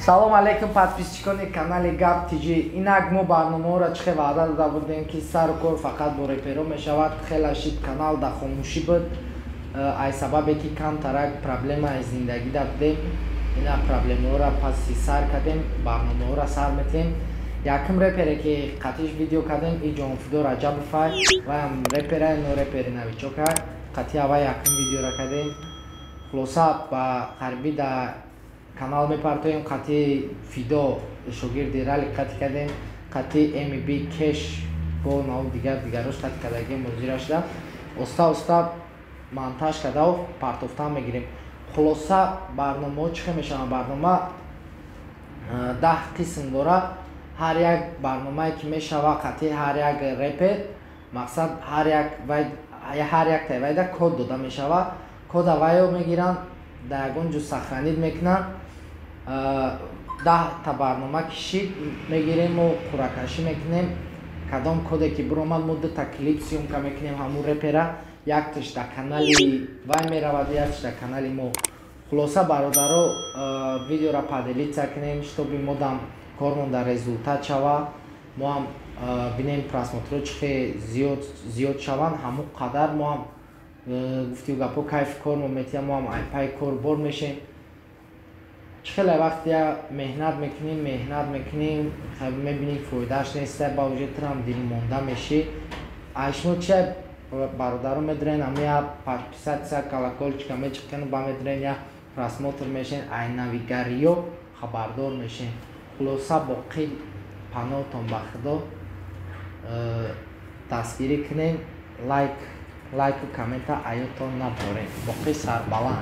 Салом алейкум, подписчикони канали Гап ТЖ. Инак мо барномаҳоро чӣ хел ваъда дода будем, ки сару кор фақат бо реперо мешавад. Хеле шид, канал дар хомӯшӣ буд, ай сабабе ки камтарак проблемаи зиндагӣ да будем. Ина проблемаҳоро паси сар кардем, барномаҳоро сар метиҳем. Якум репере, ки қатиш видео кардем, и Ҷонфидо Раҷабовай. Ваям реперай, но репери новичокай. Қатъи аввал якум видеоро кардем. Хулоса, ба қарибӣ дар канал мепартоем. Қатъи Фидо, шогирди Рали, қатъи кардем, қатъи МБ Кеш бо нав дигар дигарош қатъи кардагим. Мозира шуда, оста оста монтаж кардау партофтан мегирем. Хулоса, барномаҳо чӣ хел мешаванд? Барнома 10 қисм дорад. Ҳар як барномае ки мешава қатъи ҳар як репер, мақсад, ҳар як ҳар як тавайда код дода мешавад. Кода вайо мегиранд, дар ягон ҷо сохранить мекунанд. 10-та барнома кишид мегирем, мо қуръакашӣ мекунем. Кадом коде ки биромад, мо дута клип съёмка мекунем ҳамун репера. Якташ дар канали вай меравад, якташ дар канали мо. Хулоса, бародаро, видеора поделиться кунем, чтобы мо дам кормон дар результат шава. Мо ҳам бинем, просмотрҳо чӣ хел зиёд зиёд шаванд, ҳамон қадар мо ҳам, гуфтию гапҳо, кайфи кормон метиҳам, мо ҳам айпай кор бор мешем. Чӣ хеле вақт я меҳнат мекунем, меҳнат мекунем, мебинӣ, фоидааш неста, ба уже трам дилмонда мешӣ. Ай шумо чи, бародаро, медурен, ама я подписаться, колокольчика мечиқен, ба медурен, я просмотр мешен, ай навигариё хабардор мешен. Хулоса, боқӣ паноҳтон ба Худо. Дастгирӣ кунем, лайку коммента аётон наборем. Боқӣ сарбаланд.